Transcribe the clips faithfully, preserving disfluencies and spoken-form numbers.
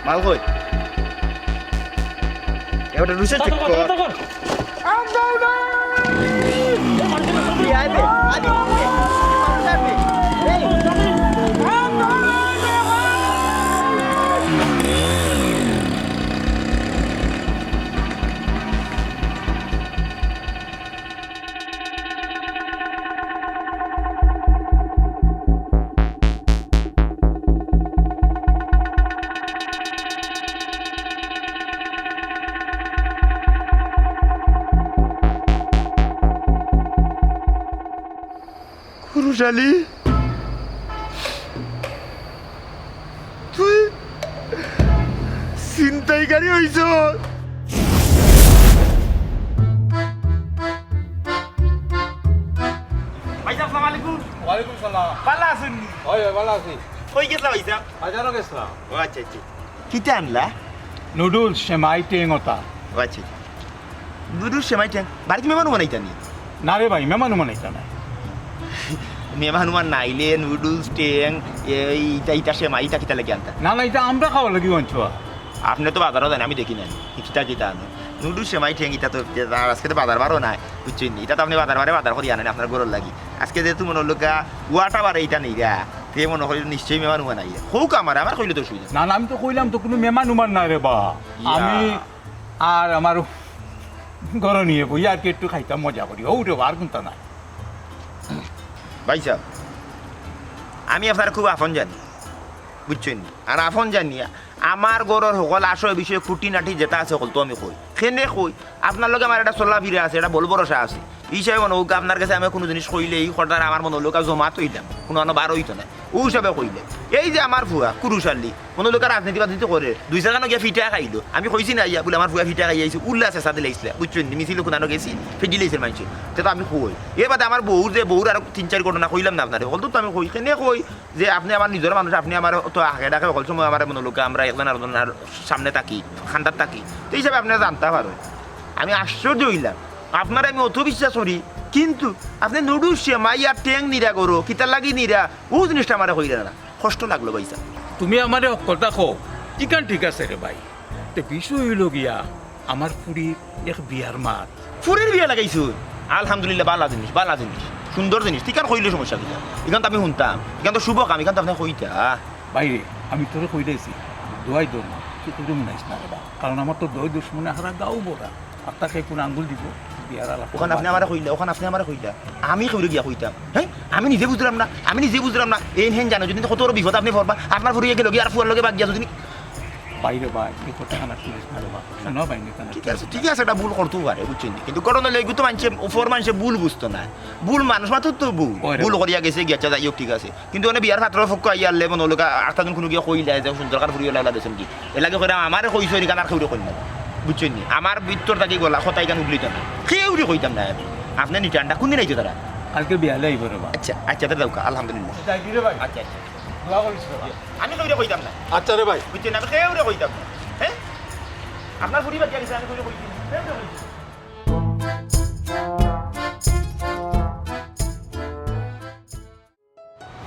মাল কই? এবার রুশে ঠিক কর। কুরুশালী, তুই ছিনতাইকারী অইছস? ভাইসাব, আসসালামু আলাইকুম। ওয়ালাইকুম সালাম। ভালা আছইন নি? অয়, অয়, ভালা আছি। কই গেছলা ভাইসাব? বাজারো গেছলাম। ও আচ্ছা, আচ্ছা। কিতা আনলা? নুডলস, সেমাই, টেং অতা। ও আচ্ছা, আচ্ছা। নুডলস, সেমাই, টেং। বাড়িত মেহমান উমান আইতা নি? না রে ভাই, মেহমান উমান আইতা নায়। মেহমান উমান না আইলে নুডলস, টেং, এই ইতা, ইতা সেমাই, ইতা কিতা লাগি আনতা? না, না, ইতা আমরা খাওয়ার লাগি আনছি বা। আপনে তো বাজারো যাইন, আমি দেখি না। কিতা কিতা আনো? নুডলস, সেমাই, টেং, ইতা তো, আর আজকে তো বাজার বারও নাই, বুঝছইন নি? ইতা তো আপনে বাজার বারে বাজার করি আনইন আপনার ঘরর লাগি। আজকে যেহেতু মনো অইলো গিয়া ওয়াটা বারে ইতা নেই গা, তে মনো অইলো নিশ্চয়ই মেহমান উমান আইয়া। কউক আমারে, আমারে কইলে তো অসুবিধা নাই। না, না, আমি তো কইলাম তো কুনু মেহমান উমান না রে বা। ইয়া। আমি আর আমার ঘরো নিয়া বইয়া আর কি একটু খাইতাম, মজা করি। অউ রে বা, আর কুন্তা নাই। ভাইসাব, আমি আপনারে খুব আপন জানি, বুঝছইন নি? আর আপন জানিয়া আমার ঘরর হকল আশয় বিষয় খুঁটিনাটি যেতা আছে হকল তো আমি কই। কেনে কই, আপনার লগে আমার একটা চলাফিরা আছে, একটা বল ভরসা আছে। ই হিসাবে মনো অউক আপনার গেছে আমি কুনু জিনিস কইলে ই কথার আমার মনো অইলো জমাত অইতাম, কুনু আনো বার অইতো না। অউ হিসাবে কইলে, এই যে আমার ফুয়া কুরুশালী, মনো অইলো রাজনীতি বাজনীতি করে, দুই চাইরখানো গিয়া ফিটা খাইলো। আমি কইছি না ইয়া বুলে আমার ফুয়া ফিটা খাইয়া আইছে, উল্লা চেঁচা দিলাইছলা, বুঝছইন নি? মিছিল কুনানো গেছি, ফেদিলাইছে মানষে। তে তো আমি কই। এর বাদে আমার বউর যে বউর আরো তিন চাইর ঘটনা কইলাম না আপনারে, হকলতা তো আমি কই। কেনে কই, যে আপনে আমার নিজর মানুষ, আপনে আমার তো আগে ডাকে হকল সময় আমার মনো অইলো আমরা একজন আরকজনর সামনে থাকি, খান্দাত থাকি। তে ই হিসাবে আপনে জানতা পারইন। আমি আশ্চর্য অইলাম, আপনারে আমি অত বিশ্বাস করি, কিন্তু আপনে নুডলস, সেমাই আর টেং নিরা ঘরো, কিতার লাগি নিরা, অউ জিনিসটা আমারে কইরা না। কষ্ট লাগলো ভাইসাব। তুমি আমারে হকলতা কও, ইখান ঠিক আছে রে ভাই। তে বিষয় অইলো গিয়া, আমার ফুড়ির এক বিয়ার মাত। ফুড়ির বিয়া লাগাইছো? আলহামদুলিল্লাহ, বালা জিনিস, বালা জিনিস, সুন্দর জিনিস। ইখান কইলে সমস্যা কিতা? ইখান তো আমি হুনতাম, ইখান তো শুভ কাম, ইখান তো আপনে কইতা। ভাইরে, আমি তোরে কইলাইছি, দোয়াই দোর না, তুই কুনু মনাইস না রে বা, কারণ আমার তো দোয়াই দুশমনে হারা গাঁও ভরা। আত্মা খাই কোন আঙ্গুল দিব? বিয়ার আলাপ ওখান আপনে আমারে কইলা, ওখান আপনে আমারে কইলা, আমি কেউরে গিয়া কইতাম? হ্যাঁ, আমি নিজে বুঝলাম না, আমি নিজে বুঝলাম না। এইন হেন জানো, যদি কত বড় বিপদ আপনে পড়বা, আপনার ফুড়ি গেলো গিয়া আর ফুয়ার লগে বাগিয়া যদি বাইরে বা, এই কথা খানা তুলিস না রে বা। শোনো ভাই, নিতে না। ঠিক আছে, ঠিক আছে, এটা ভুল করতেও পারে, বুঝছইন নি? কিন্তু ঘটনা অইলো, এগু তো মানষে, অপর মানষে ভুল বুঝতো না। ভুল মানুষ মাত্র তো ভুল। ওরে ভুল বাবা। করিয়া গেছে, গিয়া, আচ্ছা, যাই হোক, ঠিক আছে। কিন্তু অনে বিয়ার পাত্রর পক্ষ আইয়া আরলে, মনো অইলো, আটটা দিন কুনু গিয়া কইলা যে সুন্দর কার ফুড়ি অইলা, অইলা দেশন কি? এর লাগি কইরা আমারে কইছো, এখান আর কেউরে কইন না। বুঝছইন নি? আমার ভিতর থাকি গলা কথা ইখান উগলিতো না। কেউরে কইতাম না আমি। আপনে নি ঠান্ডা, কুনদিন আইতো তারা? কালকে বিয়ালে আইবো রে বা। আচ্ছা, আচ্ছা, তে যাউক্কা, আলহামদুলিল্লাহ। যাই কি রে ভাই? আচ্ছা, আচ্ছা। দোয়া করিস রে বা। আমি কেউরে কইতাম না। আচ্ছা রে ভাই। বুঝছইন নি? আমি কেউরে কইতাম না। হ্যাঁ? আপনার ফুরি বাদ দিয়া গেছে, আমি কেউরে কইছি না। কেউরে কইছি না।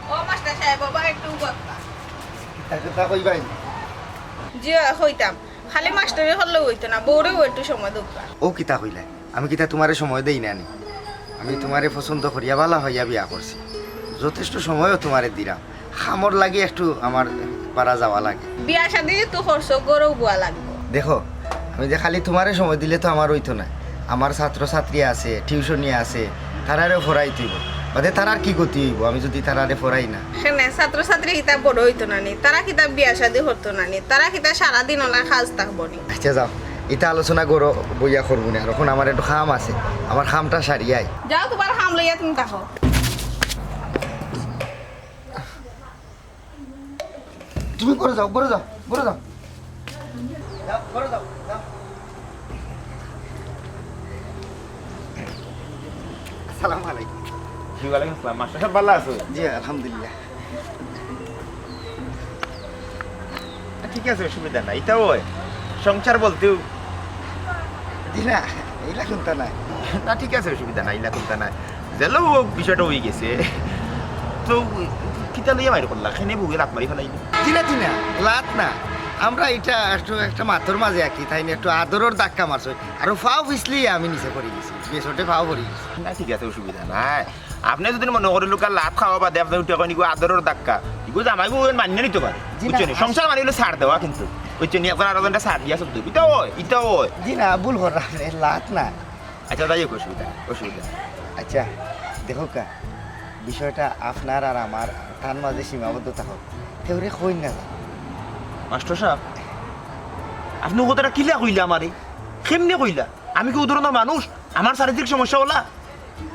ও মাস্টার সাহেব, বাবা একটু উবাক্কা। কিতা কথা কইবায়? জি, অয় কইতাম। খালি মাস্টারি করলে অইতো না, বউরেও একটু সময় দেউক্কা। ও কিতা কইলায়? আমি কিতা তুমারে সময় দেই না নি? আমি তুমারে পছন্দ করিয়া ভালা পাইয়া বিয়া করছি। যথেষ্ট সময়ও তুমারে দিলাম। কামর লাগি একটু আমার পারা যাওয়া লাগে। বিয়া শাদি তো করছো, ঘরও বওয়া লাগবো। দেখো, আমি যে খালি তুমারে সময় দিলে তো আমার অইতো না। আমার ছাত্র-ছাত্রী আছে, টিউশনি আছে, তারারেও পড়াইতে অইবো। বাদে তারার কি গতি অইবো আমি যুদি তারারে পড়াই না? কেনে, ছাত্র-ছাত্রী কিতা বড় অইতো না নি? তারা কিতা বিয়া শাদি করতো না নি? তারা কিতা সারাদিন অলা কাজ থাকবো নি? আচ্ছা যাও, ইতা আলোচনা ঘরো বইয়া করমু নে। আর অখন আমার একটু কাম আছে, আমার কামটা সারিয়া আই। যাও, তুমার কাম লইয়া তুমি থাকো। তুমি ঘরো যাও, ঘরো যাও, ঘরো যাও। যাও, ঘরো যাও, যাও। আসসালামু আলাইকুম। জি, ওয়ালাইকুম আসসালাম। মাস্টার সাব, ভালা আছো? জি, আলহামদুলিল্লাহ। ঠিক আছে, অসুবিধা নাই। ইতাও অয়, সংসার বলতেউ। জি না, ইলা কুন্তা নায়। না, ঠিক আছে, অসুবিধা নাই, ইলা কুন্তা নায়। যেলা অউক, বিষয়টা অইগেছে। তো, কিতা লইয়া মাইর করলা? কেনে বউয়ে লাত মারি ফালাইলো? জি না, জি না, লাত না। আমরা ইটা একটু একটা মাতর মাঝে আর কি, তাইন একটু আদরর ধাক্কা মারছে। আর অউ পাও পিছলিয়া আমি নিচে পড়ি গেছি, বেসটে পাও পড়ি গেছি। না, ঠিক আছে, অসুবিধা নাই। আপনে যুদি মনো করইন, লোকে লাত খাওয়া বাদে আপনে উঠি কইন, "ইগু আদরর ধাক্কা।" ইগু জামাই বউ মানিয়া নিতো পারে। জি না, বুঝছইন নি? আস- সংসার মানি অইলো ছাড় দেওয়া কিন্তু। বুঝছইন নি? একজন আরকজনরে ছাড় দিয়া চলতে অইবো। ইতা অয়, ইতা অয়। জি না, ভুল কররা আপনে, লাত না। আচ্ছা, যাই অউক, অসুবিধা নাই, অসুবিধা নাই। আচ্ছা, দেখউক্কা, বিষয়টা আপনার আর আমার তার মাঝে সীমাবদ্ধ থাকউক। কেউরে কইন না। মাস্টার সাব, আপনে অউ কথাটা কিলা কইলা আমারে? কেমনে কইলা? আমি কি অউ ধরনর মানুষ? আমার শারীরিক সমস্যা অলা?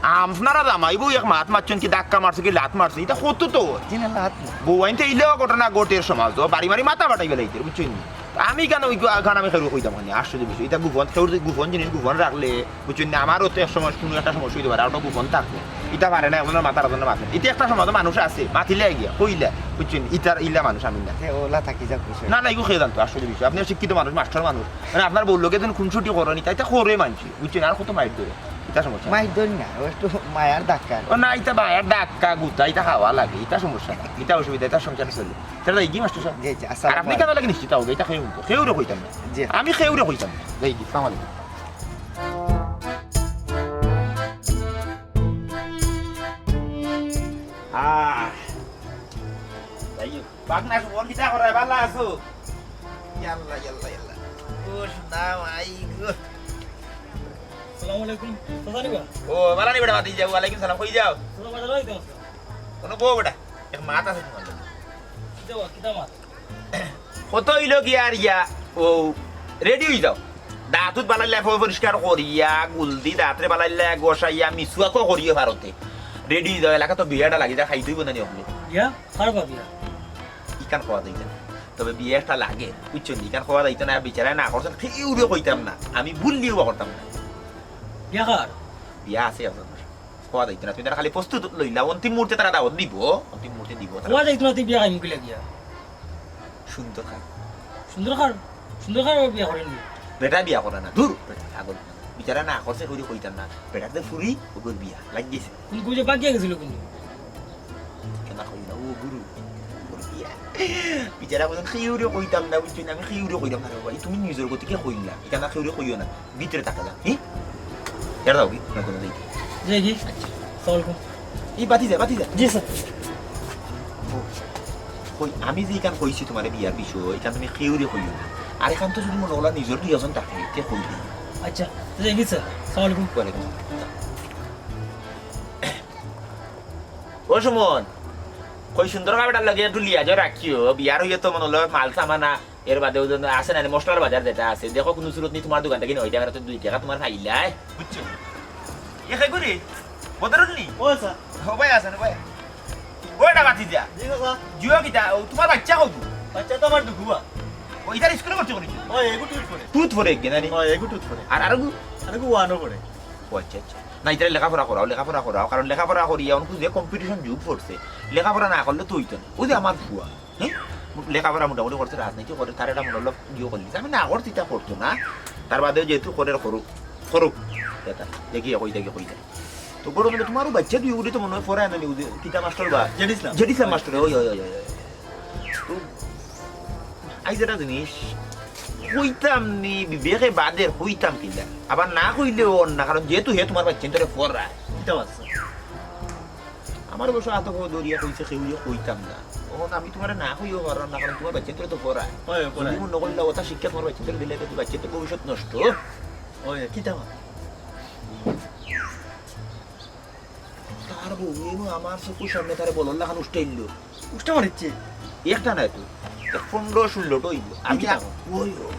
আপনারা জামাই বউ এক মাত মারছইন কি, ধাক্কা মারছে কি, লাত মারছে, ইতা কত তো। জি না, লাত না। বউয়াইন্তে ইলাও ঘটনা ঘটের সমাজো, বাড়ি মারি মাথা ফাটাই ফালাইতে, বুঝছইন নি? আমি কেনে অউ কান আমি কেউরে কইতাম কেনে? আশ্চর্য বিষয়। ইতা গোপন, কেউর গোপন জিনিস গোপন রাখলে, বুঝছইন নি? আমারও তো এক সময় কুনু একটা সমস্যা অইতে পারে, আর অটা গোপন থাকবো। ইতা পারে না, এমন মাতার জন্য মাতে। ইতা একটা সমাজো মানুষ আছে, মাতিলে গিয়া, কইলা, বুঝছইন নি? ইতার, ইলা মানুষ আমি না। হে, অলা থাকি যাউক বিষয়। না, না, ইগু কে জানতো, আশ্চর্য বিষয়। আপনে শিক্ষিত মানুষ, মাস্টার মানুষ, মানে আপনার বউর লগে যেন খুনসুটি করইন, ইতা, ইতা করে মানছি, বুঝছইন নি? আর কত মাইর ধরে। ইতা সমস্যা। মাইর ধরি না, অউ একটু মায়ার ধাক্কা। ও না, ইতা মায়ার ধাক্কা, গুতা, ইতা খাওয়া লাগে, ইতা সমস্যা না, ইতা অসুবিধা, ইতা সংসার চলে। তাইলে যাইগি মাস্টার সাব। জি, জি, আর আপনে আসসালামু আলাইকুম। কেনে লাগি নিশ্চিত অইগি, ইতা কেউ, কেউরে কইতাম না। জি। আমি কেউরে কইতাম না। যাইগি, আসসালামু আলাইকুম। আহ, যাই হোক। বাগনা সুমন, কিতা কররায়, ভালা আছো? ইয়াল্লা, ইয়াল্লা, ইয়াল্লা। ও, সোনা মাই গো। আসসালামু আলাইকুম। চাচা নি বা? ও, ভালা নি বেটা, ভাতিজা? ওয়ালাইকুম সালাম, কই যাও? চাচা, বাজারো যাইতাম আজকে। কুনু বউ বেটা, এক মাত আছে তুমার লগে। কিতা বা, কিতা মাত? কত অইলো গিয়া আর ইয়া, ও, ready অই যাও। দাঁত উত বালাইলা, পরিষ্কার করিয়া, গুলদি দাঁতরে বালাইলা, ঘষাইয়া, মিসওয়াকও করিও পারতে। Ready অই যাও, এলাকাত তো বিয়াটা লাগি যা, খাইতে অইবো না নি অকলে। বিয়া? কার বা বিয়া? ইখান কওয়া যাইতো না। তবে বিয়া একটা লাগে, বুঝছো নি? ইখান কওয়া যাইতো না, বিচারায় না করছইন, কেউরে কইতাম না। আমি ভুললেও বা করতাম না। বিয়া কার? বিয়া আছে একজনর। কওয়া যাইতো না। তুমি তারা খালি প্রস্তুত লইলা, অন্তিম মুহূর্তে তারা দাওয়াত দিবো, অন্তিম মুহূর্তে দিবো তারা। কওয়া যাইতো না, তুই বিয়া খাইমু কিলা গিয়া? সুন্দর খান। সুন্দর খান? সুন্দর খান বিয়া করইন নি? বেটা বিয়া করে না, দূর, বেটা পাগল। বিচারায় না করছে, কেউরে কইতাম না। বেটার যে ফুরি, অগুর বিয়া, লাগি গেছে। কোন কইছে বাকি গেছিল কিন্তু? কেনে কই না, ও গুরু, ওর বিয়া। বিচারায় কইছইন, কেউরে কইতাম না, বুঝছো নি? আমি কেউরে কইতাম না রে বাবা, ই তুমি নিজর গতিকে কইলা, ইখান কেউরে কইও না, ভিতরে থাকা যা, হি? এরা যাও কি? না, কোনো যাই। যাই কি? আচ্ছা। আসসালামু আলাইকুম। এই বাতি যা, বাতি যা। জি স্যার। ও, কই, আমি যে ইখান কইছি তুমারে বিয়ার বিষয়, ইখান তুমি কেউরে কইও না। আর ইখান তো যুদি মনো করো নিজর দুইজন থাকে, তে কই দিই। আচ্ছা, যাই কি স্যার? আসসালামু আলাইকুম। ওয়ালাইকুম আসসালাম। ও সুমন, কই সুন্দর খান বেটার লগে একটু লিয়াজো রাখিও, বিয়ার অইয়া তো মনো অইলো মাল সামানা, এর বাদে অউ যে আছে না মশলার বাজার যেটা আছে, দেখো কুনু সুরত নি তুমার দোকান থাকি নয় টেকা তো দুই টেকা তুমার পাইলাই, বুঝছো? এ কে করে? বদরুল নি? ও স্যার। ও ভাই আছে না ভাই? ও এটা বাতি দিয়া। জি স্যার। জিও কিতা? ও তুমার বাচ্চা কত? বাচ্চা তো আমার দুগুয়া। ও, ইতার স্কুলে ভর্তি করিছো? ও, এগু টুত পড়ে। টুত পড়ে এগু না নি? ও, এগু টুত পড়ে। আর আরগু? আরগু ওয়ানও পড়ে। ও, আচ্ছা, আচ্ছা। না, ইতারে লেখাপড়া করাও, লেখাপড়া করাও, কারণ লেখাপড়া করিয়া অনকু যে competition যুগ পড়ছে, লেখাপড়া না করলে তো অইতো না। অউ যে আমার ফুয়া, হ্যাঁ? লেখাপড়া মোটামুটি করছে, রাজনীতি করে, তার এটা মনে হলো ইয়ে করলি। আমি না করছি, ইতা করতো না। তার বাদে যেহেতু করে করুক, করুক। এটা দেখি, কই দেখি, কই দেখি। তো বড় মানে তোমারও বাচ্চা দুই উঠে তো মনে হয় পড়ায় না নি, ওই যে কিতা মাস্টার বা? জেড ইসলাম। জেড ইসলাম মাস্টার, ওই, ওই, ওই, ওই, ওই। তো, আইজ একটা জিনিস, কইতাম নি, বিবেকে বাদে কইতাম কিলা? আবার না কইলেও অর না, কারণ যেহেতু হে তোমার বাচ্চা ধরে পড়ায়। কিতা বাচ্চা? আমার অবশ্য আতো বউ দরিয়া কইছে, কেউরে কইতাম না। অখন আমি তোমারে না কইও পারলাম না, কারণ তোমার বাচ্চা ধরে তো পড়ায়। হয়, পড়ায়। যদি মনে করলে ওটা শিক্ষা তোমার বাচ্চা ধরে দিলে, তো বাচ্চা তো ভবিষ্যৎ নষ্ট। হয়, কিতা বাচ্চা? তার বউ এমন আমার চকুর সামনে তারে বলর লাখান উষ্টা ইল্লো। উষ্টা মারিচ্ছে? একটা নায় তো, এক পনেরো ষোলোটা অইবো। আমি কিতা আ-, কও? ওই, ওই।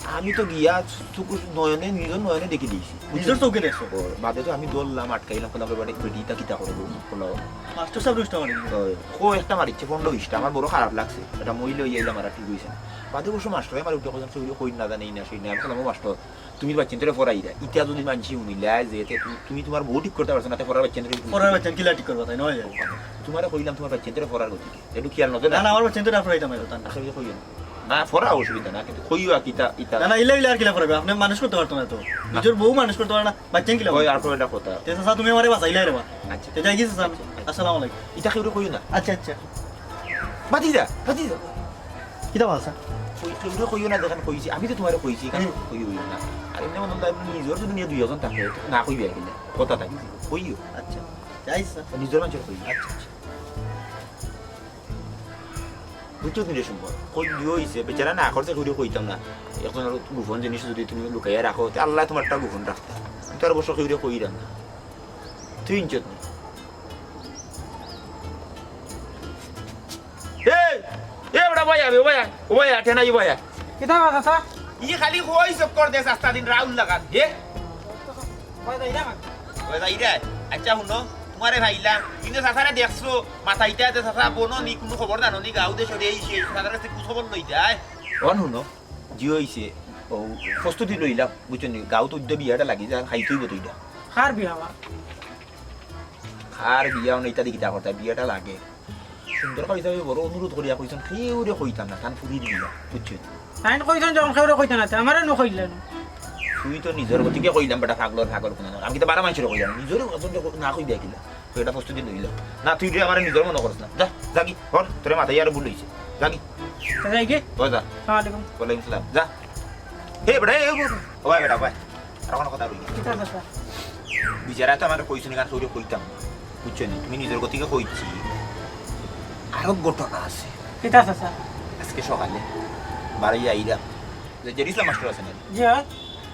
আমি তো গিয়া চকুর নয়নে, নিজর নয়নে দেখি দিছি। নিজর চোখে দেখছো? ও, বাদে তো আমি ধরলাম, আটকাইলাম, কইলাম, "বেটা, বেটি, ইতা কিতা করো, বলো?" মাস্টার সাহেব উষ্টা মারি দিল। ওই, কো একটা মারিচ্ছে, পনেরো বিশটা, আমার বড় খারাপ লাগছে। এটা মহিলা অইয়া আইলাম, আর ঠিক অইছে না। বাদে অবশ্য মাস্টারে আমার উঠে কইছেন, "কেউরে কই না জানে, এই না, সেই না।" আমি কইলাম, "ও মাস্টার, তুমি বাচ্চাইন্তরে পড়াইরা, ইতা যদি মানষে হুনিলায় যে এতে তুমি, তুমি তোমার বউ ঠিক করতা পারছো না, তে পড়ার বাচ্চাইন্তরে পড়ার বাচ্চাইন্তরে কিলা ঠিক করবা, তাই নয়? তোমারে কইলাম তোমার বাচ্চাইন্তরে পড়ার গতিকে, একটু খেয়াল নজর না, না, না, আমার বাচ্চাইন্তরে আর পড়াইতাম না, তান আসলে কইও না। না, পড়া অসুবিধা না, কিন্তু কইও আর কিতা, ইতা। না, না, ইলা ইলা আর কিলা পড়াইবা? আপনে মানুষ করতা পারতো না তো। না। নিজর বউ মানুষ করতা পারে না, বাচ্চাইন কিলা ওই পড়াইবা? আর পড়াটা কথা। তে চাচা, তুমি আমারে বাঁচাইলায় রে বা। আচ্ছা। তে যাইগি চাচা আমি। আচ্ছা। আসসালামু আলাইকুম। ইতা কেউরে কইও না। আচ্ছা, আচ্ছা। ভাতিজা, ভাতিজা। কিতা বাল স্যার? কই, কেউরে কইও না, যেখান কইছি, আমি তো তোমারে কইছি, কারণ হুম। কইও না। আর এমনে মনে হয় এমনে নিজর যদি নিয়ে দুই একজন থাকে, তো না কইবে কিলা? কথা থাকি, কইও। আচ্ছা, যাই স্যার। নিজর মানষর কইও। আচ্ছা, আচ্ছা। বুঝছো তুমি রে সুমন? কই দিও অইছে, বেচারা না করছে, কেউরে কইতাম না। একজনর গোপন জিনিস যদি তুমি লুকাইয়া রাখো, তে আল্লায় তোমারটা গোপন রাখতা। আমি তো আর অবশ্য কেউরে কইরাম না। তুই ইঞ্চত নি। এই, এ বেটা, ভাই আবে, ও ভাই আয়, ও ভাই আয়, ঠেনা, ই ভাই আয়। কিতা কথা, স্যার? ই খালি কই চক্কর দেশ আস্তা দিন রাউল লাগান, হে? কই যাই না? কই যাই রে? আচ্ছা, হুনো, তোমারে ভাইলাম, কিন্তু চাচারে দেখছো, মাথা ইটা আছে, চাচা বনো নি, কুনু খবর জানো নি, গাঁও দেশর এই সেই, চাচার কাছে খোঁজ খবর লই যায়। অন হুনো, জি অইছে, ও প্রস্তুতি লইলাম, বুঝছো নি? গাঁও তো উদ্যোগ বিয়াটা লাগি যায়, খাইতেই বতইটা। কার বিয়া বা? কার বিয়া অনে ইতা দি কিতা করতা, বিয়াটা লাগে। সুন্দর করি হিসাবে বড় অনুরোধ করিয়া কইছন, কেউরে কইতাম না, তান ফুরির বিয়া, বুঝছো? তাইন কইছন যখন কেউরে কইতা না, তে আমারে নু কইলা না। তুই তো নিজর গতিকে কইলাম, বেটা পাগলর পাগল কুনু না। আমি কিতা বারা মানষরে কইলাম, নিজরে একজনরে না কইবে কিলা? তো এটা প্রস্তুতি লইলাম। না, তুই রে আমারে নিজর মনে করছ না। যা, যাগি, হর, তোরে মাথায় আর ভুল অইছে। যাগি। তে যাইগি? ও যা। আসসালামু আলাইকুম। ওয়ালাইকুম সালাম। যা। হে বেটা, এ, ও, ও, ও ভাই বেটা, ভাই। আর কোনো কথা রইল না। কিতা কথা? বিচারা তো আমারে কইছো নি, কারণ কেউরে কইতাম না। বুঝছো নি? তুমি নিজর গতিকে কইছি। আরো ঘটনা আছে। কিতা চাচা? আজকে সকালে বারইয়া আইলাম। যে জেড ইসলাম মাস্টার আছে না? জি, অয়।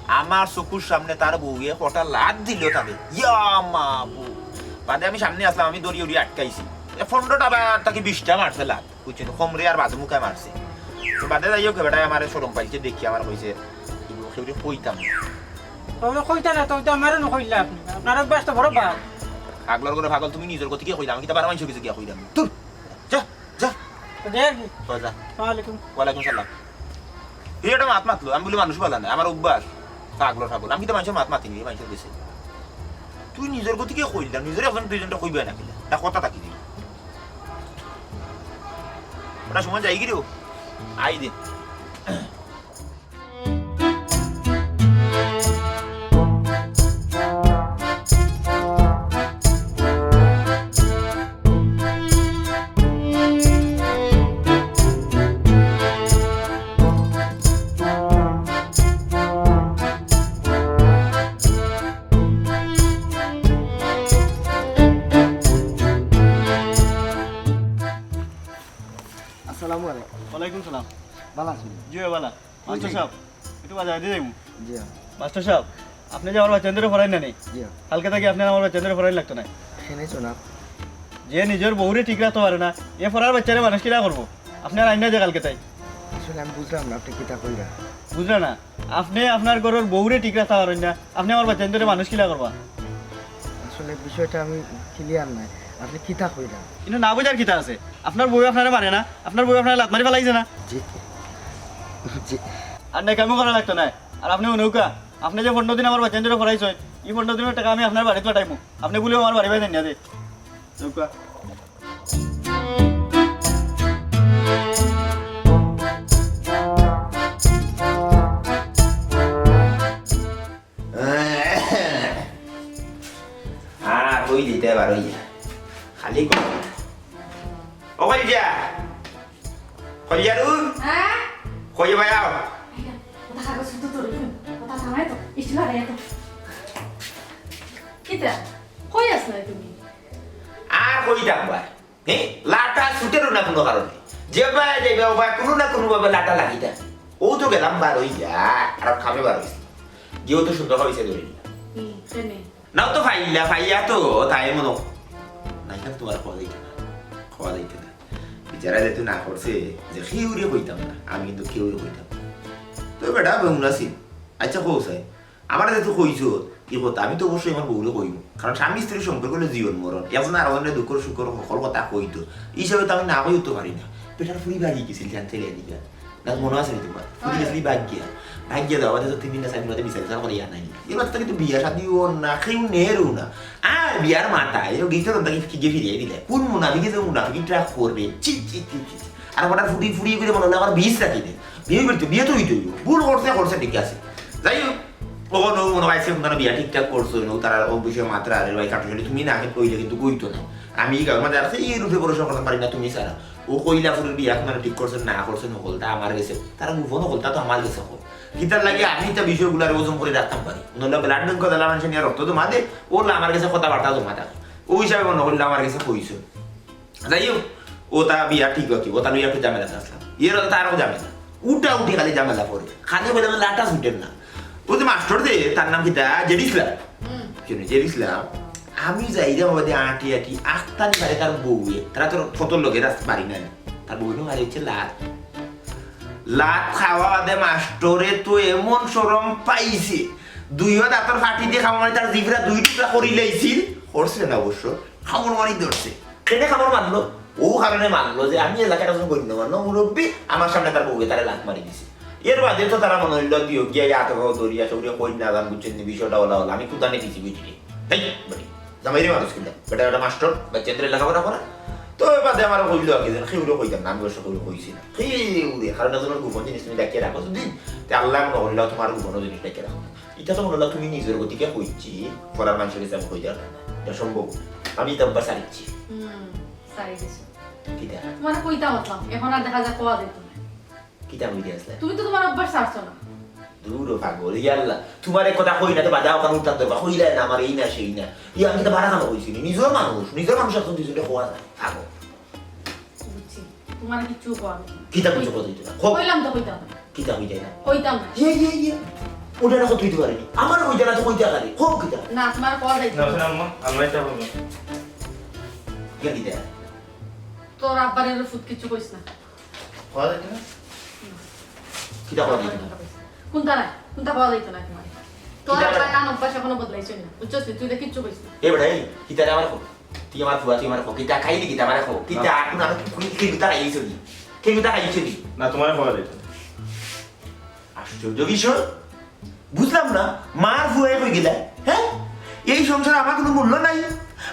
আমার চকুর সামনে তার বউয়ে কটা লাত দিল তারে। ইয়া মাবুদ। বাদে আমি সামনে আসলাম, আমি দড়ি উড়ি আটকাইছি। এ পনেরোটা বা থাকি বিশটা মারছে লাত। বুঝছো নি? কোমরে আর বাজু মুখায় মারছে। তো বাদে যাই হোক, বেটায় আমারে শরম পাইছে, দেখি আমার কইছে, "এগুলো কেউরে কইতাম না।" তাহলে কইতা না, তাহলে তো আমারে নু কইলা আপনে। আপনার অভ্যাস তো বড় বাদ। পাগলর ঘরে পাগল, তুমি নিজর গতিকে কইলা, আমি কিতা বারা মানষর গেছে গিয়া কইলাম? ধুর, যা, যা। তো যাই আর কি? তো যা। আসসালামু আলাইকুম। ওয়ালাইকুম সালাম। এই একটা মাত মাতলো, আমি বলি মানুষ বালা না, আমার অভ্যাস। পাগলর পাগল, আমি কিতা মানষর মাত মাতি নি, মানষর গেছে। তুই নিজর গতিকে কইলা, নিজর একজন দুইজনটা কইবে না কিলা? তা কথা থাকি দিল। ওটা সময় যাই কি রে? আই দে। আসসালামু আলাইকুম। ওয়ালাইকুম সালাম। ভালা আছইন? জি, ভালা। মাস্টার সাব, একটু বাজার দি যাইমু। জি। মাস্টার সাব, আপনে যে আমার বাচ্চাইন্তরে পড়াইন না নি? জি। কালকে থাকি আপনে আমার বাচ্চাইন্তরে পড়াইন লাগতো না। কেনে জনাব? যে নিজর বউরে ঠিক রাখতো পারে না, এ পড়ার বাচ্চারে মানুষ কিলা করবো? আপনে আর আইন না যে কালকে তাই। আসলে আমি বুঝলাম না আপনে কিতা কইরা। বুঝলা না? আপনে আপনার ঘরর বউরে ঠিক রাখতা পারইন না, আপনে আমার বাচ্চাইন্তরে মানুষ কিলা করবা? আসলে বিষয়টা আমি clear নায়, আপনে কিতা কইরা? কিন্তু না বুঝার কিতা আছে? আপনার বউ আপনারে মারে না? আপনার বউ আপনারে লাত মারি ফালাইছে না? জি। আর নেকামি করা লাগতো নায়। আর আপনে হুনউক্কা, আপনে যে পনরো দিন আমার বাচ্চাইন্তরে পড়াইছইন, ই পনরো দিনর টেকা আমি আপনার বাড়িত পাঠাইমু। আপনে বুলে আমার বাড়ি বায় জানিয়া দে। হুনউক্কা। আর কই দিতে পারো ইয়া। খালি কই। ও কই যা? কই যা রু? হ্যাঁ? কই ভাই আও। এই না, ওটা কাগজ শুধু তোর, ওটা থামায় তো, ইস্টিল হারাই তো। কিতা? কই আছো তুমি? আর কই থাকবা? হে? লাটা ছুটেরও না কুনু কারণে। যেবায় যাইবা ওবায় কুনু না কুনু ভাবে লাটা লাগিতা। ও তো গেলাম বার অইয়া, আর কামে বার অইছি। গিয়েও তো সুন্দর অইছে ধরে নিলাম। হুম, কেনে? নাও তো ফাইলা, ফাইয়া তো তাই মনো। নাই, থাক, তোমার খাওয়া যাইতো না। খাওয়া যাইতো না। বিচারা যেহেতু না করছে, যে কেউরে কইতাম না, আমি কিন্তু কেউরে কইতাম না। তো বেটা বেউন আছিল। আচ্ছা, কও চাই, আমার যেহেতু কইছো, কি কথা, আমি তো অবশ্যই আমার বউরে কইমু। কারণ স্বামী স্ত্রীর সম্পর্ক হলো জীবন মরণ। একজন আর একজনের দুঃখ সুখর সকল কথা কইতো। এই হিসাবে তো আমি না কইও তো পারি না। বেটার ফুরি বাড়ি গেছিল, জানতে গেলি গা। না, মনে আছে নি তোমার? ফুরি গেছিল বাগিয়া। বাগিয়া যাওয়া বাদে তো তিন দিন না চার দিন বাদে বিচার বিচার করে ইয়া নাই। এবার তো কিন্তু বিয়া শাদিও না, কেউ নেরও না। আর বিয়ার মাথায় ও গিফট তো তাকে কি গিয়ে ফিরিয়ে দিলে। কোন মুনাফিকে যে মুনাফিকি ট্রাক করবে? ছি, ছি, ছি, ছি। আর ওটা ফুটি ফুটি করে মনে হলো আমার বিষ রাখি দে। বিয়ে করতে, বিয়ে তো হইতে হইব। ভুল করছে, করছে, ঠিক আছে। যাই হোক, ও কোনো মনে হয় সে কোনো বিয়া ঠিকঠাক করছো না, তারা ও বিষয়ে মাত্রা আরে ভাই কাটুশালি তুমি না আগে কইলে কিন্তু কইতো না। আমি এই গাঁর মাঝে আছে, এই রূপে ভরসা করতে পারি না তুমি ছাড়া। ও কইলা ফুরির বিয়া আপনারা ঠিক করছেন না করছেন হকলতা আমার গেছে, তারা গোপন হকলতা তো আমার গেছে হকল। কিতার লাগে আমি তা বিষয়গুলার ওজন করে রাখতাম পারি। নইলে ব্লাড ব্যাংক দালা মানুষ নিয়ে রক্ত জমা দে, ওলা আমার গেছে কথাবার্তা জমা থাকে। ওই হিসাবে মনে করলে আমার গেছে কইছো। যাই হোক, ও তা বিয়া ঠিক হকি, ও তা লইয়া একটু ঝামেলা আসলাম। এর তারও ঝামেলা, উঠা উঠি খালি ঝামেলা পড়ে। খালি বলে আমার লাটা ছুটের না। ও যে মাস্টার যে, তার নাম কিতা? জেড ইসলাম। হুম। কেন জেড ইসলাম? আমি যাই রে বাবা দিয়ে আটি আটি, আখতানি পারে তার বউয়ে, তারা তোর ফটোর লগে রাস্তা বাড়ি নাই। তার বউয়ে মারে হচ্ছে লাত। লাত খাওয়া বাদে মাস্টরে তো এমন শরম পাইছে, দুইও দাঁতর ফাটি দিয়ে খাওয়া মানে তার জিভরা দুই টুকরা করি লাইছিল, করছে না অবশ্য, খামড় মারি ধরছে। কেনে খামড় মারলো? ও কারণে মারলো যে আমি এলাকার একজন গণ্যমান্য মুরব্বী, আমার সামনে তার বউয়ে তারে লাত মারি দিছে। এর বাদে তো তারা মনে হইলো দিও গিয়া ইয়া তো ধরিয়া সৌরিয়া কই না জান, বুঝছেন নি, বিষয়টা ওলা ওলা, আমি কুদানে দিছি বুঝলি। এই বেটি, জামাইরে মানুষ কিনা? বেটা একটা মাস্টার, বাচ্চাদের লেখাপড়া করা। তো এর বাদে আমার কইলো আগে যেন কেউরে কইতাম না, আমি অবশ্য কেউরে কইছি না। কেউরে, কারণ একজনের গোপন জিনিস তুমি ডাকিয়ে রাখো যদি, তে আল্লাহ মনে করলে তোমার গোপন জিনিস ডাকিয়ে রাখো। এটা তো মনে হলো তুমি নিজের গতিকে কইছি, পড়ার মানুষের কাছে আমি কই যাবো না। এটা সম্ভব না। আমি এটা অভ্যাস হারিয়েছি। হুম, সারি দিছো। কিটা? তোমার কইতাম আসলাম, এখন আর দেখা যায় কোয়া দিত না। কিতা কইতে আসলে? তুমি তো তোমার অভ্যাস ছাড়ছো না। দূর ও পাগল, ইয়া আল্লাহ, তোমার এক কথা কই না, তো বাধা ওখানে উঠান দরকার, কইলে না আমার এই না সেই না। ইয়া, আমি তো বাড়া কামো কইছি নি, নিজের মানুষ, নিজের মানুষ এখন দুজনকে খোয়া যায়, পাগল। বুঝছি, তোমার কিচ্ছু কওয়া নেই। কিতা কিচ্ছু কথা হইতো না? খো। কইলাম তো কইতাম না। কিতা কইতে না? কইতাম না। ইয়ে, ইয়ে, ইয়ে। ওটা না কত হইতে পারেনি। আমার কইতে না তো কইতে পারে। খো কিতা? না, তোমার কওয়া যাইতো না। না, শোনো আম্মা, আল্লাহ এটা বলবো। ইয়া কিতা? তোর আব্বার এর ফুত কিচ্ছু কইস না। কওয়া যাইতো না? কিতা কওয়া যাইতো না? কোনটা না? কোনটা কওয়া যাইতো না তোমার? তোর কিতা আব্বার না? কান অভ্যাস এখনো বদলাইছই না। বুঝছস নি? তুই তো কিচ্ছু কইস না। এ বেটা, এই, কিতা রে আমার খো? তুই আমার ফুয়া, তুই আমার খো। কিতা খাইলি কিতা আমার খো? কিতা না। এখন আমি কি, কি, কিতা খাইলি চলি? কি কিতা খাইলি চলি? না, তোমার কওয়া যাইতো না। আশ্চর্য বিষয়। বুঝলাম না, মার ফুয়ায় কই গেলা? হ্যাঁ? এই সংসারে আমার কোনো মূল্য নাই,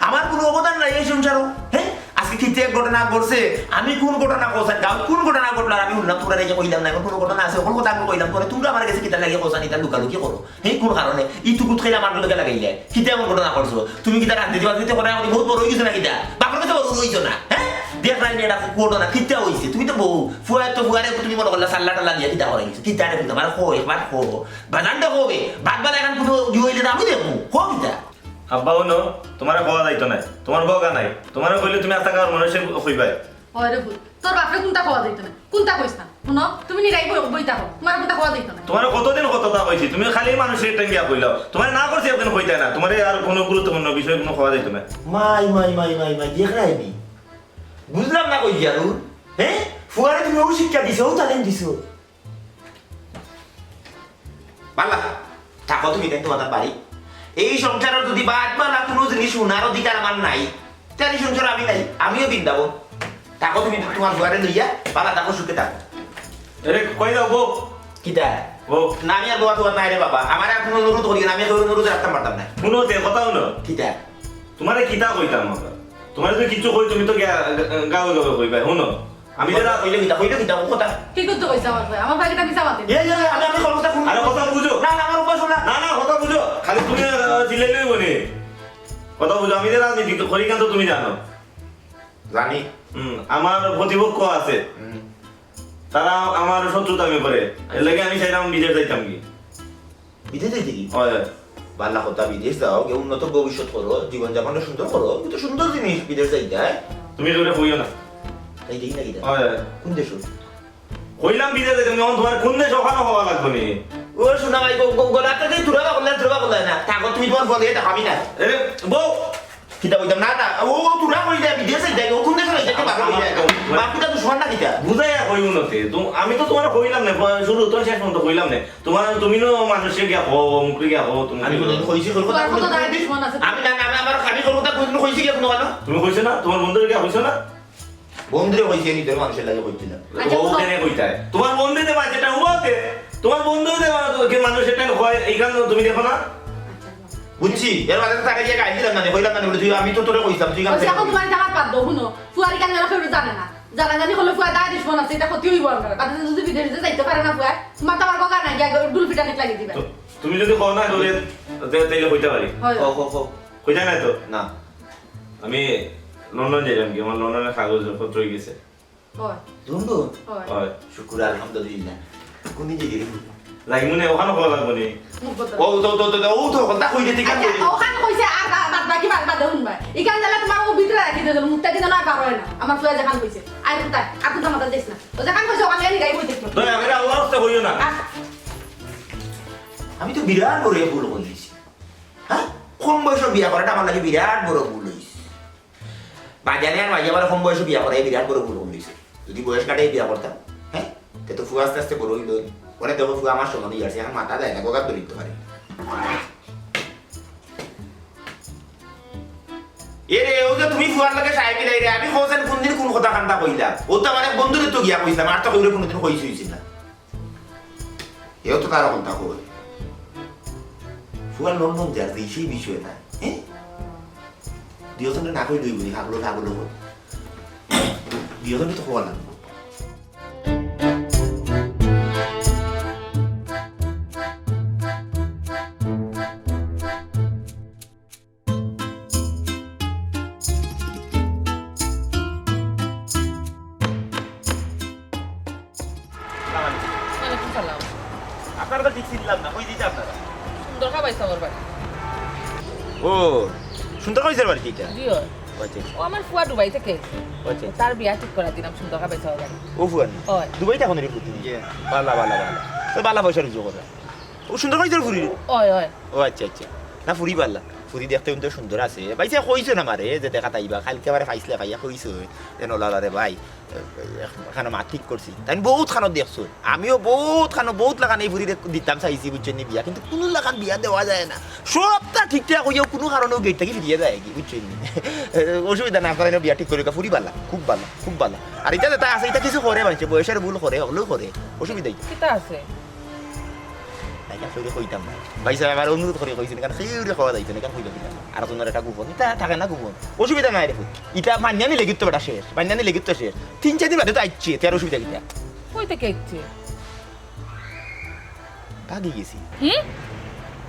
আমার কোনো অবদান নাই এই সংসারও। হ্যাঁ? আজকে কিতা এক ঘটনা ঘটছে, আমি কোন ঘটনা ঘটছে, গাঁও কোন ঘটনা ঘটলো, আর আমি শুনলাম, তোমরা রেখে কইলাম না, এখন কোনো ঘটনা আছে, এখন কথা আমি কইলাম, পরে তোমরা আমার গেছে কিতা লাগে কথা নিতা লুকালুকি করো। হ্যাঁ, কোন কারণে? ই তুকুত খাইলে আমার লগে লাগাইলে। কিতা এমন ঘটনা ঘটছে? তুমি কিতা রাজনীতি বাজনীতি করে আমাকে বহুত বড় হয়ে গেছো না কিতা? বাপের কাছে বড় হইছো না, হ্যাঁ? দেখ রাইনি এটা ঘটনা, কিতা হইছে? তুমি তো বউ, ফুয়া তো ফুয়ারে তুমি মনে করলা সাল্লা টাল্লা দিয়া কিতা করা গেছে? কিতা রে, আমার কো, একবার কো। বাজানটা হবে, বাদ বাদ এখন কোনো ইয়ে হইলে তো আমি দেখবো। কো কিতা? আব্বা, হুনো, তোমারে কওয়া যাইতো না, তোমার বগা নাই, তোমারে কইলে তুমি আস্তা গাঁওর মানুষে কইবায়। ওরে ভূত, তোর বাপরে কোনটা কওয়া যাইতো না, কোনটা কইস না। হুনো, তুমি নিরাই বই, বই থাকো, তোমার কোনটা কওয়া যাইতো না। তোমারে কতদিন কতটা কইছি, তুমি খালি মানুষের টাঙ্গিয়া কইলাও। তোমারে না করছি একদিন কইতায় না, তোমারে আর কোনো গুরুত্বপূর্ণ বিষয় কোনো কওয়া যাইতো না। মাই, মাই, মাই, মাই, মাই, দেখ রাইনি। বুঝলাম না কই গিয়া রুল? হ্যাঁ? ফুয়ারে তুমি ও শিক্ষা দিছো, ও তালিম দিছো। বালা, থাকো তুমি তাই তোমার বাড়ি। এই সংসারর যদি বাদ বালা কোনো জিনিস শোনার অধিকার আমার নাই, তাহলে সংসার আমি নাই, আমিও বৃন্দাবন। থাকো তুমি তোমার ফুয়ারে লইয়া, বালা থাকো, সুখে থাকো। এরে, কই যাও গো? কিতা? ও। না, আমি আর দোয়া দোয়া নাই রে বাবা। আমার আর কোনো অনুরোধ করি না, আমি আর অনুরোধ রাখতাম পারতাম না। হুনো তে, কথা হুনো। কিতা? তুমারে কিতা কইতাম আমরা? তুমারে যদি কিচ্ছু কই, তুমি তো গা-, গা-, গাওয়ে গাওয়ে কইবায়, হুনো। আমি যে রা- কইলে কিতা, কইলে কিতা, ও কথা। কি করতে কইছে আমার ভাই? আমার ভাই কিতা মিছা মাতে? এ, এ, এ, আমি, আমি কোনো কথা হুনি। আরে কথা বুঝো। না, না, আমার উপাস না। না, না, কথা বুঝো। খালি তুমি, আহ, চিল্লাইলেই বলি। কথা বুঝো, আমি যে রাজনীতি করি, কিন্তু তুমি জানো। জানি। হুম, আমার প্রতিপক্ষ আছে। হুম। তারা আমার শত্রুতামি করে। এর লাগি আমি চাইলাম বিদেশ যাইতাম কি। বিদেশ যাইতে কি? হয়, হয়। বালা কথা, বিদেশ যাও, গিয়া উন্নত ভবিষ্যৎ করো, জীবনযাপনটা সুন্দর করো, কিন্তু সুন্দর জিনিস বিদেশ যাইতে, হ্যাঁ? তুমি কেউরে কইও না। তাই দেখি না কিতা? হয়, হয়। কোন দেশ? কইলাম বিদেশ যাইতে, তুমি এখন তুমার কোন দেশ ওখানে হওয়া লাগবে নি? ও শোনা ভাই, গো-, গো-, গলাতে যে তুরা করলে, তুরা করলে না। থাকো, তুমি তুমার ফোন দিয়ে দেখাবি না। এ, বউ, কিতা কইতাম? না, না, ও, ও তুরা কইলে বিদেশ যাইতে, ও কোন দেশে যাইতে, বাবা কইলে। বাপ কিতা দুশমন না কিতা? বুঝাইয়া কই উন্নতি। তো আমি তো তুমারে কইলাম না, প-, শুরু তো শেষ পর্যন্ত কইলাম না। তুমার, তুমি নো মানুষে গিয়া কও, মুখে গিয়া কও, তুমি আমি কইলাম। কোনদিন কইছি, কইল কথা তোমার মতো কোনদিন দাঁড়ায় কইছি? দুশমন আছে। আমি না, না, আমি আমার খালি কইল কথা কোনদিন কইছি গিয়া কোনো কথা? তুমি কইছো না? তুমার বন্ধুরে গিয়া কইছো না? বন্ধুরে কইছি, নিজের মানুষের লাগে কইছি না। আচ্ছা, ও বুঝো। কেনে কইতায়? তুমার বন্ধু যে বাচ্চাটা উবাতে, তুমার বন্ধু যে মানুষ এটা কয়, এইখান তুমি দেখো না? বুঝছি, এর বাদে তো তাকে গিয়া গাইল দিলাম না, কইলাম না, বলে, তুই, আমি তো তোরে কইছিলাম, তুই কেন কইছি, এখন দেখলি? তুমার ইটা বাদ দেও, হুনো। ফুয়ার ইখান গেলে কেউ জানে না। জানাজানি করলে ফুয়া দায় দুশমন আছে, ইটা ক্ষতি অইবো আমরার। বাদে যদি বিদেশ যাইতে পারে না ফুয়া, তুমার তো আমার বকা নাই, গিয়া ডুল ফিটানিত লাগি দিবা। তো তুমি যদি কও না, তাহলে, তে-, তাইলে কইতে পারি। হয়। কও, কও, কও। কইতে নাই তো? না। আমি লন্ডন যাইলাম কি, আমার লন্ডনের কাগজপত্র অই গেছে। হয়। লন্ডন? হয়। হয়। শুকুর আলহামদুলিল্লাহ। কোন দিন যাইবে? যাইমু নে, ওখানে কওয়া লাগবো নি। মুখ বন্ধ। ও তো, তো, তো, তো, ও তো কথা কই দিতে আচ্ছা, কেন? ওখান কইছে আর বা-, বাদ বাকি বাদ বাদে হুনবা। ইখান দিলে তুমার ও ভিতরে রাখি দিল, মুখটা কিন্তু আর বার হয় না। আমার ফুয়া যেখান কইছে। আর কোথায়? আর কোথাও মাথা দিস না। ও যেখান কইছে ওখানে নিয়ে গাই বই দেখবো। দয়া করে আল্লাহর রাস্তা কইও না। আর আমি তো বিরাট বড় ভুল করি দিছি। হ্যাঁ? কম বয়সে বিয়া করাটা আমার লাগি বিরাট বড় ভুল অইছে। বাজানে আর মাঝে আমার কম বয়সে বিয়া করাই বিরাট বড় ভুল করি দিছে। যদি বয়স কাটাই বিয়া করতাম, হ্যাঁ? তে তো ফুয়া আস্তে আস্তে বড় অইল। ওরে দেখো ফুয়া আমার সমান অই আছে, এখন মাথা দেয় না, গোগাত ধরে দিতে পারে। এ রে, ও যে তুমি ফুয়ার লগে সাহেবি লাই রে, আমি কওছেন কোন দিন কোন কথা কান্দা কইলা? ও তো আমার এক বন্ধুরে তো গিয়া কইছিলাম, আর তো কেউরে কোনোদিন কইছি হইছি না। এও তো তারা কথা কয়। ফুয়ার লন্ডন যার যে সেই বিষয় না, হ্যাঁ? দুইজনে না কই দুই বুঝি, ফাগলো ফাগলো কই। দুইজনে তো কওয়া লাগবো। ওয়ালাইকুম সালাম। আপনারা তো ঠিক চিনলাম না, কই দিতে আপনারা? সুন্দর খাবাই সাবর বাড়ি। ও, সুন্দর খাবাই সাবর বাড়ি কিটা? জি, হয়। আচ্ছা। ও আমার ফুয়া দুবাই থেকে। আচ্ছা। তার বিয়া ঠিক করা দিলাম সুন্দর খাবাই সাবর বাড়ি। ও ফুয়া নি? হয়। দুবাই থাকো নি ফুয়া? জি। বালা, বালা, বালা। তো বালা পয়সা রুজি করে। ও সুন্দর খাবাই সাবর ফুরি? হয়, হয়। ও আচ্ছা, আচ্ছা। না ফুরি বালা। ফুরি দেখতে কিন্তু সুন্দর আছে। ভাই সে কইছো না মারে যে দেখা তাইবা। কালকে আমারে পাইছলে ভাইয়া কইছো। এ নলালারে ভাই। এখানো মাত ঠিক করছি। তাইন বহুত খানো দেখছো। আমিও বহুত খানো, বহুত লাখান এই ফুরিরে দিতাম চাইছি, বুঝছইন নি, বিয়া। কিন্তু কুনু লাখান বিয়া দেওয়া যায় না। সবটা ঠিকঠাক অইয়াও কুনু কারণেও গেট থাকি ফিরিয়া যায় কি, বুঝছইন নি? অসুবিধা নাই, আপনারা এনে বিয়া ঠিক করিউক্কা। ফুরি বালা, খুব বালা, খুব বালা। আর ইটা যেটা আছে, ইটা কিছু করে মানষে, বয়সর ভুল করে, হকলেউ করে। অসুবিধা কি? কিতা আছে? তাইন কেউরে কইতাম না। ভাই সাব, আমার অনুরোধ করি কইছি, কারণ কেউরে কওয়া যাইতো না, কারণ কইবা কিতা? আর তোমার একটা গোপন, ইটা থাকে না গোপন। অসুবিধা নাই রে ফুত। ইটা মানিয়া নিলে কিন্তু বেটা শেষ, মানিয়া নিলে কিন্তু শেষ। তিন চাইর দিন বাদে তো আইছে, তে আর অসুবিধা কিতা? কই থাকি আইছে? ভাগি গেছি। হুম?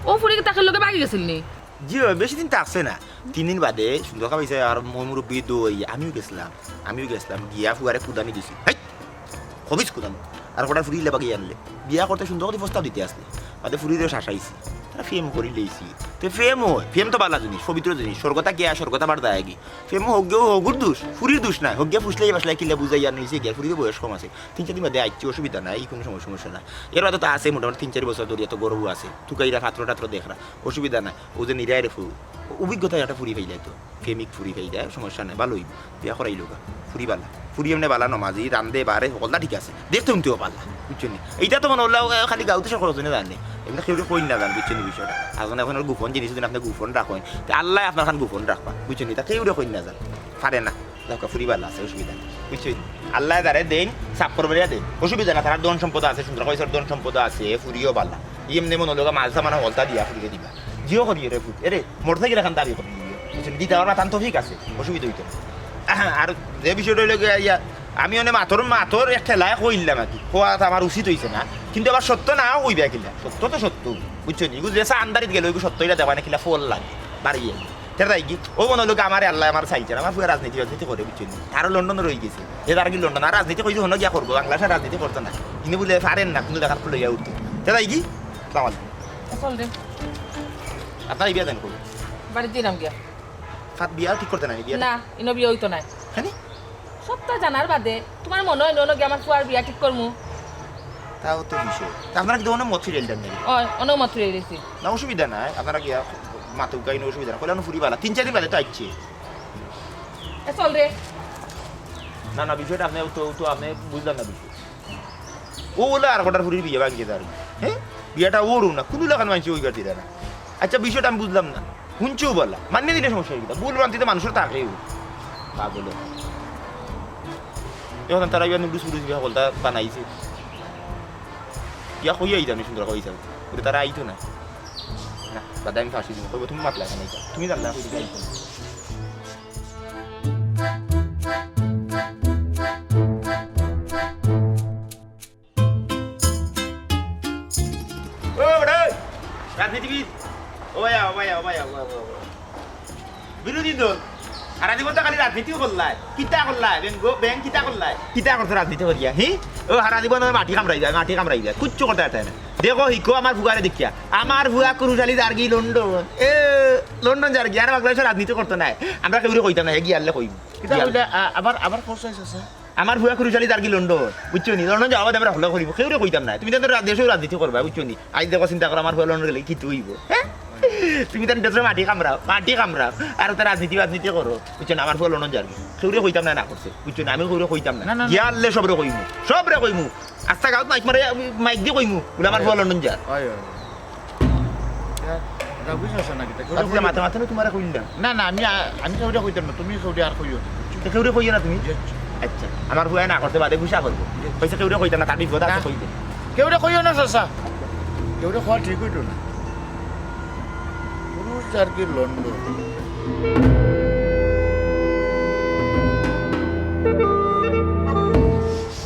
ও ফুরি তাকে লগে ভাগি গেছিল নি? জি অয়, বেশি দিন থাকছে না। তিন দিন বাদে সুন্দর খাবাই সাবর আর ময় মুরব্বি দুই, আমিও গেছিলাম, আমিও গেছিলাম, গিয়া ফুয়ারে কুদানি দিছি। হেই! খবিস কুদানি। আর কটা ফুরি ইলা বাগি আনলে। বিয়া করতে সুন্দর করি প্রস্তাব দিতে আসলে। বাদে ফুরিরে শাসাইছি। তারা প্রেম করি লইছি। তে প্রেম অয়, প্রেম তো বালা জিনিস, পবিত্র জিনিস। স্বর্গ থাকি আর স্বর্গ তো আবার যায় কি? প্রেম হউক গিয়া হগুর দোষ, ফুরির দোষ নায়। হউক গিয়া ফুসলাই বাসলাই কিলা বুঝাইয়া নিছে গিয়া, ফুরির বয়স কম আছে। তিন চাইর দিন বাদে আইছে, অসুবিধা নাই, কুনু সময় সমস্যা নাই। এর বাদে তো আছে মোটামুটি তিন চাইর বছর ধরি, এত গর্ব আছে। তুকাইরা পাত্র টাত্র দেখরা, অসুবিধা নাই। ও যে নিরায় রে ফুরি, অভিজ্ঞতায় একটা ফুরি পাইলে তো। প্রেমিক ফুরি পাইলে সমস্যা নাই, বালা অইবো। বিয়া করাইলউক্কা। ফুরি বালা। ফুরি এমনে বালা নমাজি, রান্দে বারে, হকলতা ঠিক আছে। দেখতে হুনতেও বালা। বুঝছইন নি? ইটা তো মনে অইলো, এ, খালি গাউত সব খরচ অয় না জানে। এমনে কেউরে কইন না জানে, বুঝছইন নি বিষয়টা? আর যখন আপনার গোপন জিনিস, যদি আপনে গোপন রাখইন, তে আল্লায় আপনার খান গোপন রাখবা। বুঝছইন নি? ইটা কেউরে কইন না জানে। পারে না। দেখো, ফুরি বালা আছে, অসুবিধা নাই, বুঝছো নি? আল্লায় যারে দেইন, সাফ করবারিয়া দেইন, অসুবিধা না। তারার ধন সম্পদ আছে, সুন্দর কইছর ধন সম্পদ আছে, ফুরিও বালা। এমনে মনো লগে মাছ জামানা হলতা দিয়া ফুরিয়ে দিবা, জিও করিও রে ফুরি, এরে মোটরসাইকেল এখান দাবি করি দিও, বুঝছো নি? দিতে পারবা, তান তৌফিক আছে, অসুবিধা অইতো না। আর যে বিষয়টা অইলো গিয়া, ইয়া, আমি অনে মাতর, মাতর এক ঠেলায় কইলাম আর কি, কওয়া তো আমার উচিত অইছে না, কিন্তু আবার সত্য নাও কইবা কিলা, সত্য তো সত্য, বুঝছো নি? এগু যেসা আন্দারিত গেল, ওইগু সত্য ইটা দেওয়া না কিলা ফল লাগে, বাড়িয়ে। তে তাই কি? ও মনো লগে আমারে আল্লায় আমার চাইছে না, আমার ফুয়া রাজনীতি বাজনীতি করে, বুঝছো নি? তারও লন্ডন রই গেছে, এ তার কি লন্ডন আর রাজনীতি কইছে, হনো গিয়া করবো, বাংলাদেশে রাজনীতি করতো না, ইনে বুলে পারেন না, কুনু জাগাত খুলে গিয়া উঠতো। তে তাই কি? সালাম আলাইকুম। চল রে। আপনার এই বিয়া দেন কই? বাড়িত দিলাম গিয়া। ফাত বিয়া ঠিক করতে নাই, বিয়া না, ইনো বিয়া অইতো নায়। হ্যাঁ নি? সবটা জানার বাদে তুমার মনো অয় অনো গিয়া আমার ফুয়ার বিয়া ঠিক করমু? তাও তো বিষয়। তা আপনারা কিন্তু অনেক মত ফিরাইল দেন নাকি? অয়, অনেক মত ফিরাইল দিছি। না, অসুবিধা নাই। আপনারা গিয়া মাতুক গাইন, অসুবিধা না। কইলে অনেক ফুরি বালা। তিন চার দিন বাদে তো আইছে। এ চল রে। না, না, বিষয়টা আপনি তো, তো আপনি বুঝলেন না বিষয়। ও বলে আর কটার ফুরির বিয়া ভাঙিয়ে দেয়। হ্যাঁ? বিয়াটা ওরও না। কুনু লাখান মানষে অইবার দিরা না। আচ্ছা, বিষয়টা আমি বুঝলাম না। হুনছেও বলা। মানিয়ে নিলে সমস্যা অইবো। ভুল ভ্রান্তিতে মানুষের থাকেও। পাগল। এখন তারা ইবা নুডলস ফুডলস ইবা হকলতা বানাইছে। ইয়া কইয়া আইতাম নি সুন্দর কইয়া আইতাম। ওরে তারা আইতো না। না, বাদে আমি ফাঁসি দিমু। কইবো, "তুমি মাতলা কেনে ইটা? তুমি জানলা কই দিকে আইতো না?" ও বেটা, রাজনীতিবিদ। ও ভাইয়া, ও ভাইয়া, ও ভাইয়া, ও ভাইয়া, ও ভাইয়া। বিরোধী দল। সারা জীবন তো খালি রাজনীতি করলায়। কিতা করলায়? ব্যাংক, ব্যাংক কিতা করলায়? কিতা করছে রাজনীতি করিয়া? হি? ও সারা জীবন ওই মাটি কামড়াই যায়, মাটি কামড়াই যায়। কিচ্ছু করতে পারতে না। দেখো, হিকো আমার ফুয়ারে দেখিয়া। আমার ফুয়া কুরুশালি যারগি লন্ডন। এ, লন্ডন যারগি। আর বাংলাদেশে রাজনীতি করতো নায়। আমরা কেউরে কইতাম না, হে গিয়ালে কইমু। কিতা কইলে, আ-, আবার, আবার কোর্স হয়েছে, স্যার? আমার ফুয়া কুরুশালি যারগি লন্ডন, বুঝছো নি? লন্ডন যাওয়া বাদে আমরা হকলে করিমু, কেউরে কইতাম না। তুমি তাদের দেশেও রাজনীতি করবা, বুঝছো নি? আইজ দেখো চিন্তা করো, আমার ফুয়া লন্ডন গেলে কিতা অইবো, হ্যাঁ? তুমি তার দেশের মাটি কামড়াও, মাটি কামড়াও, আর তার রাজনীতি বাজনীতি করো, বুঝছো না? আমার ফুয়া লন্ডন যারগি, কেউরে কইতাম না, না করছে, বুঝছো না? আমি কেউরে কইতাম না। না, না, না। গিয়া আনলে সবরে কইমু, সবরে কইমু। আস্তা গাঁত মাইক মারে, আমি মাইক দি কইমু, বলে আমার ফুয়া লন্ডন যার। হয়, হয়। ইটা, ইটা বুঝছো না কিতা? কেউরে আচ্ছা, কইও মাথা না। মাথা না তোমারে কইলাম। না, না, আমি আ-, আমি কেউরে কইতাম না, তুমি কেউরে আর কইও না। তো কেউরে কইও না তুমি? জি। আচ্ছা, আমার ফুয়ায় না করতে বাদে গুসা করবো। জি। কইছে কেউরে কইতাম না, তার বিপদ আছে না। কইলে। কেউরে কইও না, চাচা। কেউরে কওয়া ঠিক অইতো না। পুরুষ আর কি লন্ডন।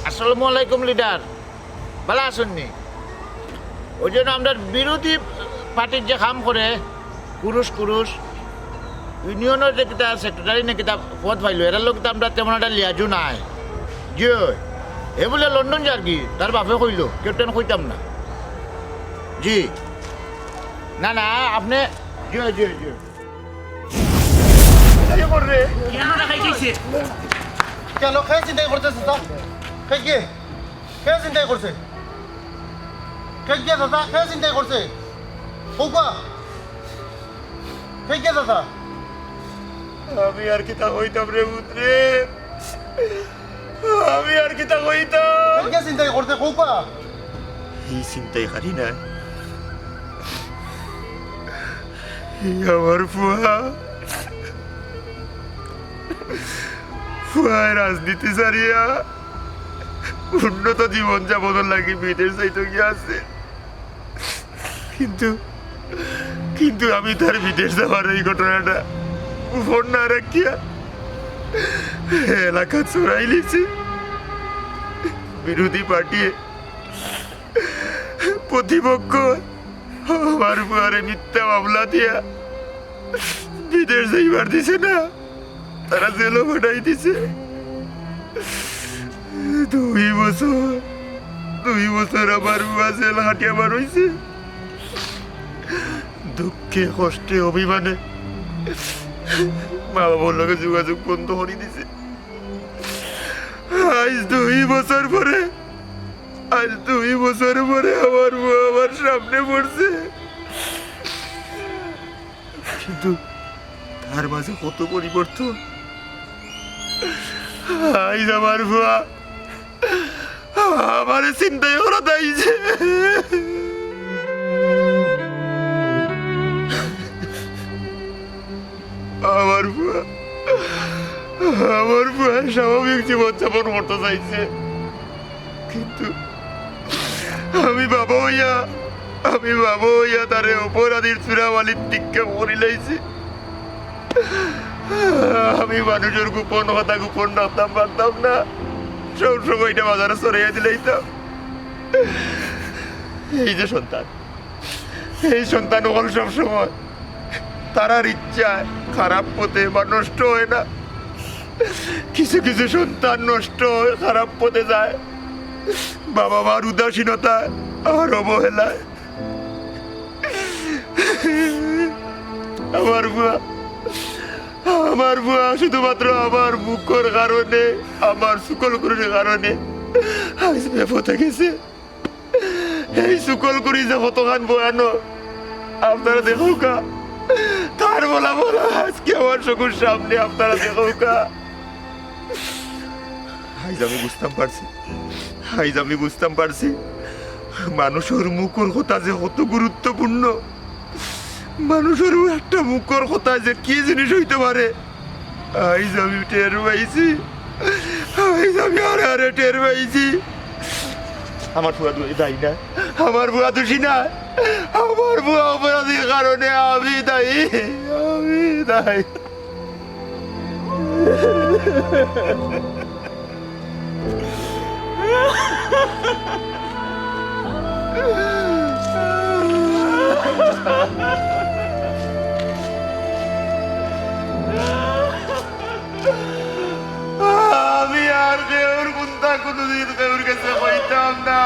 আসসালামু আলাইকুম, লিডার। ভালা আছইন নি? ওই জন্য আমরা বিরোধী পার্টির যে কাম করে, কুরুশ কুরুশ, ইউনিয়নের যে কিতা সেক্রেটারি না কিতা পদ পাইলো, এরার লগে তো আমরা তেমন একটা লিয়াজু নাই। জি অয়। হে বুলে লন্ডন যারগি, তার বাপে কইলো, কেউ তেন কইতাম না। জি। না, না, আপনে, জি, জি, জি। কি করে? কেন রে খাই গেছে? কেন? কে ছিনতাই করছে, চাচা? কে, কে? কে ছিনতাই করছে? কে, কে, চাচা? কে ছিনতাই করছে? কউক্কা? কে, কে, চাচা? আমি আর কিতা কইতাম রে পুত্রে? আমি আর কিতা কইতাম? কে ছিনতাই করছে? কউক্কা? ই ছিনতাইকারী নায়। ই আমার ফুয়া। ফুয়ায় রাজনীতি ছাড়িয়া উন্নত জীবন যাপনর লাগি বিদেশ যাইতো গিয়া আছে। কিন্তু, কিন্তু আমি তার বিদেশ যাওয়ার এই ঘটনাটা গোপন না রাখিয়া এলাকাত ছড়াইলিছি। বিরোধী পার্টিয়ে, প্রতিপক্ষ আমার ফুয়ারে মিথ্যা মামলা দিয়া বিদেশ যাইবার দিছে না, তারা জেলও পাঠাই দিছে। দুই বছর, দুই বছর আমার ফুয়া জেল খাটিয়া বার অইছে। দুঃখে, কষ্টে, অভিমানে মা বাবার লগে যোগাযোগ বন্ধ করি দিছে। আইজ দুই বছর পরে, আইজ দুই বছর পরে আমার ফুয়া আমার সামনে পড়ছে। কিন্তু তার মাঝে কত পরিবর্তন। আইজ আমার ফুয়া আমারে ছিনতাই করাত আইছে। আমার ফুয়া আমার ফুয়ায় স্বাভাবিক জীবনযাপন করতে চাইছে, কিন্তু আমি বাবা অইয়া, আমি বাবা অইয়া তারে অপরাধীর চূড়াবালিত নিক্ষেপ করিলাইছি। আমি মানুষর গোপন কথা গোপন রাখতাম পারতাম না, সব সময়টা বাজারে ছড়াইয়া দিলাইতাম। এই যে সন্তান, এই সন্তান অকল সব সময় তারার ইচ্ছায় খারাপ পথে বা নষ্ট অয় না। কিছু কিছু সন্তান নষ্ট অয়, খারাপ পথে যায়, বাবা মার উদাসীনতায় আর অবহেলায়। আমার ফুয়া, আমার ফুয়া শুধুমাত্র আমার মুখর কারণে, আমার চুগলখুরির কারণে আইজ বেপথে গেছে। এই চুগলখুরি যে কতখান ভয়ানক, আপনারা দেখউক্কা। তার ফলাফল আজকে আমার চকুর সামনে, আপনারা দেখউক্কা। আইজ আমি বুঝতাম পারছি, আইজ আমি বুঝতাম পারছি, মানুষর মুখর কথা যে কত গুরুত্বপূর্ণ, মানুষর একটা মুখর কথা যে কি জিনিস অইতে পারে। আইজ আমি টের পাইছি, আইজ আমি আরে আরে টের পাইছি। আমার ফুয়া দু-, দায়ী না, আমার ফুয়া দোষী না, আমার ফুয়া অপরাধীর কারণে আমি দায়ী, আমি দায়ী। আমি আর কেউর কুন্তা কুনুদিন কেউর গেছে কইতাম না।